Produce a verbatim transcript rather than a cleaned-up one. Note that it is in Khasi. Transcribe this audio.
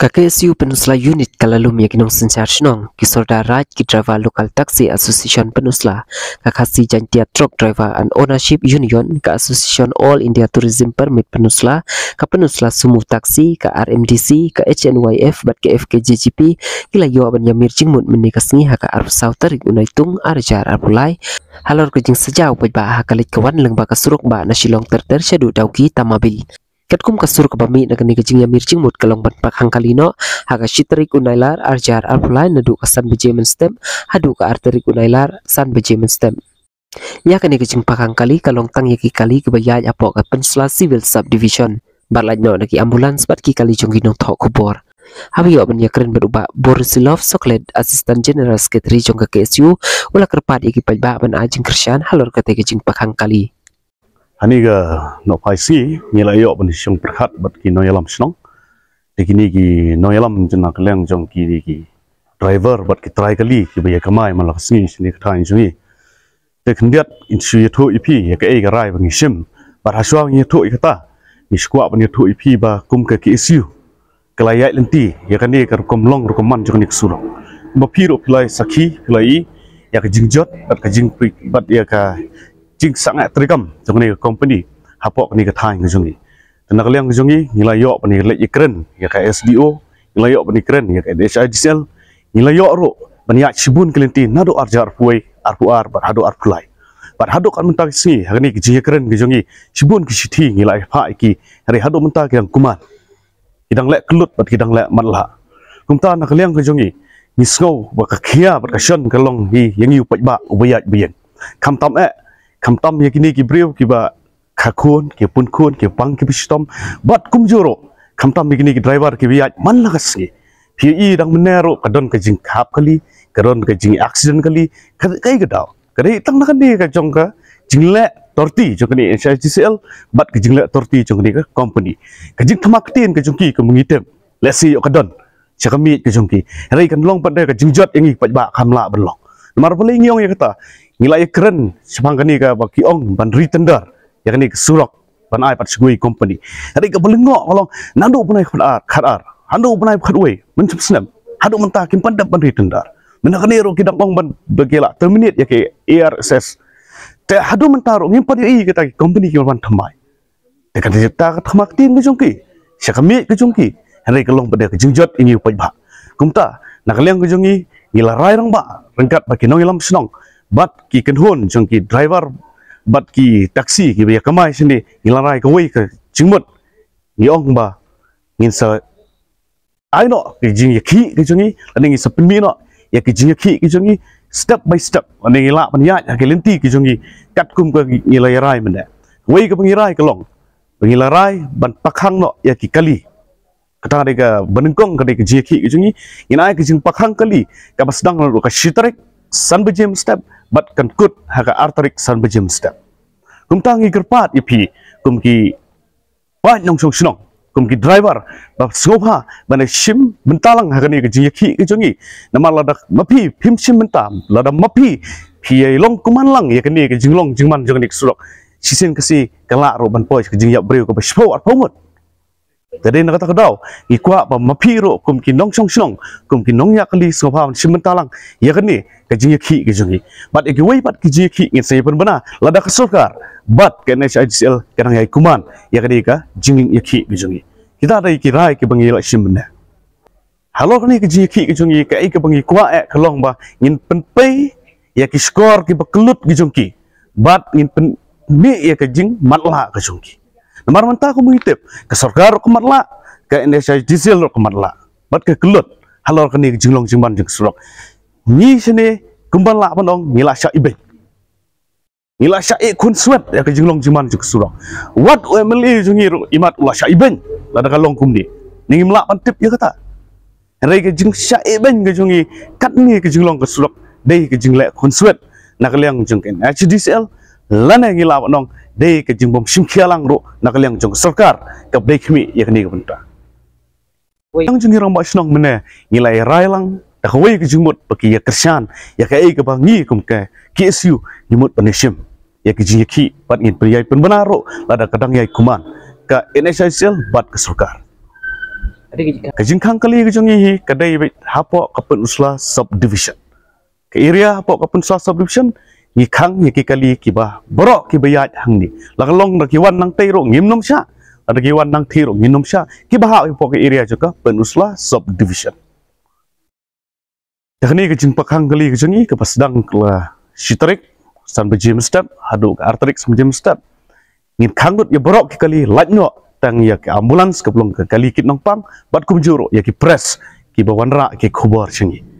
Ka K S U Peninsula Unit ka la lum ïa ki nongsynshar shnong, ki Sordar Raij, ki Driver Local Taxi Association Peninsula, ka Khasi Jaintia Truck Driver and Ownership Union, ka Association All India Tourism Permit Peninsula, ka Peninsula Sumo Taxi, ka R M D C, ka H N Y F bad ka F K J G P, ki la ïoh ban ïamir jingmut mynne ka sngi ha ka arphew saw tarik u Naitung ar hajar arphew lai, halor ka jingsajaw paidbah ha ka leit ka wan lyngba ka surok bah na Shillong ter ter shaduh Dawki Tamabil. Katkum ka sur kaba mih na kane ka jingïamir jingmut ka long ban pakhang kali noh ha ka shi tarik u Nailar ar hajar arphew lai naduh ka san baje mynstep haduh ka ar tarik u Nailar san baje mynstep. Ïa kane ka jingpakhang kali ka long tang ïa ki kali kiba ïaid hapoh ka Peninsula Civil Subdivision, bad lait noh na ki ambulance bad ki kali jong ki nongthoh khubor. Haba ïoh ban ïakren bad u Bah Borisilov Soklet, Assistant General Secretary jong ka K S U, u la kyrpad ïa ki paidbah ban ai jingkyrshan halor kata ka jingpakhang kali. Hani ka nohphai sngi ngi la ïoh ban shong pyrkhat bad ki nongïalam shnong. Te kine ki nongïalam jong na ka liang jong kine ki driver bad ki trai kali kiba ïa kamai man la ka sngi shane ka thaiñ jong ngi. Te khyndiat in shu ïathuh ïa phi ïa kaei ka rai ba ngi shim. Bad hashwa ngi ïathuh ïa kata, ngi shu kwah ban ïathuh ïa phi ba kum ka K S U ka la ïaid lynti ïa kane ka rukom long rukom man jong kane ka surok. Ba phi ruh phi la sakhi, phi la i ïa ka jingjot bad ka jingpri bad ïa ka jingsangeh treikam jong kane ka company hapoh kane ka thaiñ ka jong ngi. Te na ka liang ka jong ngi ngi la ïoh ban ïaleit ïakren ïa ka S D O, ngi la ïoh ban ïakren ïa ka N H I D C L, ngi la ïoh ruh ban ïaid shibun ki lynti naduh ar hajar arphew wei, arphew ar bad haduh arphew lai. Bad haduh kat mynta ka sngi ha kane ka jingïakren ka jong ngi shibun ki shithi ngi la ïa phah ïa ki, hynrei haduh mynta ki dang kuman, ki dang leh kyllut bad ki dang leh matlah. Kumta na ka liang ka jong ngi ngi sngew ba ka khia bad ka shon ka long hi ïa ngi u paidbah uba ïaid ba ïeng. Khamtam eh, khamtam ïa kine ki briew kiba kha khun, ki pun khun, ki pang kiba shitom, bad kumjuh ruh khamtam ïa kine ki driver kiba ïaid man la ka sngi. Phi i dang mynne ruh ka don ka jingkhap kali, ka don ka jing accident kali, ka, kaei ka daw? Ka dei tang na kane ka jong ka jingleh torti jong kane N H I D C L bad ka jingleh torti jong kane ka company. Ka jingthma ktien ka jong ki ka mynta lehse ïoh ka don sha ka miej ka jong ki, hynrei kan long pat da ka jingjot ïa ngi paidbah kam lah ban long. Namar balei ngi ong ïa kata? Ngi la ïakren shaphang kane kaba ki ong ban re-tender ïa kane ka surok ban ai pat sha kawei ka company. Hynrei kaba lyngngoh ka long naduh u bnai khatar, khatar, haduh u bnai khatwei, mynshem snem, haduh mynta kim pat dep ban re-tender. Mynta kane ruh ki dang ong ban ba ki la terminate ïa ka A R S S. Te haduh mynta ruh ngim pat ïohi kata ki company ki ban thymmai. Te ka dei ta ka thma ktien ka jong ki sha ka miej ka jong ki, hynrei ka long pat da ka jingjot ïa ngi u paidbah. Kumta na ka liang ka jong ngi ngi la rai rangbah ryngkat bad ki nongïalam shnong bad ki kynhun jong ki driver bad ki taxi kiba ïa kamai shane, ngi la rai kawei ka jingmut, ngi ong ba ngin sa ai noh ka jingïakhih ka jong ngi, lane ngin sa pynmih noh ïa ka jingïakhih ka jong ngi step by step, lane ngi lah ban ïaid ha ki lynti ka jong ngi katkum ka ngi la ïa rai mynne. Kawei kaba ngi rai ka long ba ngi la rai ban pakhang noh ïa ki kali. Kata ka dei kaba nyngkong, ka dei ka jingïakhih ka jong ngi. Ngin ai ka jingpakhang kali kaba sdang naduh ka shi tarik san baje mynstep bad kan kut ha ka ar tarik san baje mynstep. Kumta ngi kyrpad ïa phi kum ki paid nongshong shnong, kum ki driver, ba sngewbha ban ïa shim bynta lang ha kane ka jingïakhih ka jong ngi. Namar lada ma phi phim shim bynta, lada ma phi phi ïa long kuman lang ïa kane ka jinglong jingman jong kane ka surok, shisien ka sngi ka lah ruh ban poi ka jingïap briew kaba shiphew arphew ngut. Te dei na kata ka daw ngi kwah ba ma phi ruh kum ki nongshong shnong, kum ki nongïakhih kali, sngewbha ban shim bynta lang ïa kane ka jingïakhih ka jong ngi. Bad ïa kiwei pat ki jingïakhih ngin sa ïa pynbna lada ka sorkar bad ka N H I D C L ka dang ïai kuman ïa kane ka jingïakhih ka jong ngi. Kita dei ki rai kiba ngi la shim mynne. Halor kane ka jingïakhih ka jong ngi, kaei kaba ngi kwah eh ka long ba ngin pynpei ïa ki shkor kiba kyllut ki jong ki bad ngin pynmih ïa ka jingmatlah ka jong ki. Namar mynta kumba ngi tip, ka sorkar ruh ka matlah, ka N H I D C L ruh ka matlah bad ka kyllut halor kane ka jinglong jingman jong ka surok. Ngi shane kumba lah ban ong ngi la shah ibeiñ. Ngi la shah ïeh khunswet ïa ka jinglong jingman jong ka surok. Wat u M L A jong ngi ruh imat u la shah ibeiñ lada ka long kumne. Ngi ngim lah ban tip ïa kata. Hynrei ka jingshah ibeiñ ka jong ngi katne ka jinglong ka surok dei ka jingleh khunswet na ka liang jong ka N H I D C L, lane ngi lah ban ong dei ka jingbym shim khia lang ruh na ka liang jong ka sorkar kaba dei khmih ïa kane ka bynta. Wei. Ngi rangbah shnong mynne ngi la ïa rai lang da kawei ka jingmut ba ki ïa kyrshan ïa kaei kaba ngi kum ka K S U ngi mut ban ïa shim ïa ka jingïakhih bad ngin pynïaid pynbna ruh lada ka dang ïai kuman ka N H I D C L bad ka sorkar. Ka jingkhang kali ka jong ngi hi ka dei beit hapoh ka Pynursla Subdivision. Ka area hapoh ka Pynursla Subdivision, ngi khang ïa ki kali kiba baroh kiba ïaid hangne. La ka long da ki wan nangtei ruh ngim nym shah, la da ki wan nangtei ruh ngim nym shah, kiba hap hapoh ka area jong ka Pynursla Subdivision. Te kane ka jingpyrkhang kali ka jong ngi kaba sdang ka la shi tarik san baje mynstep haduh ka ar tarik san baje mynstep. Ngin khang lut ïa baroh ki kali, lait noh tang ïa ka ambulance kaba long ka kali kit nongpang, bad kumjuh ruh ïa ki press kiba wanrah ki khubor jong ngi.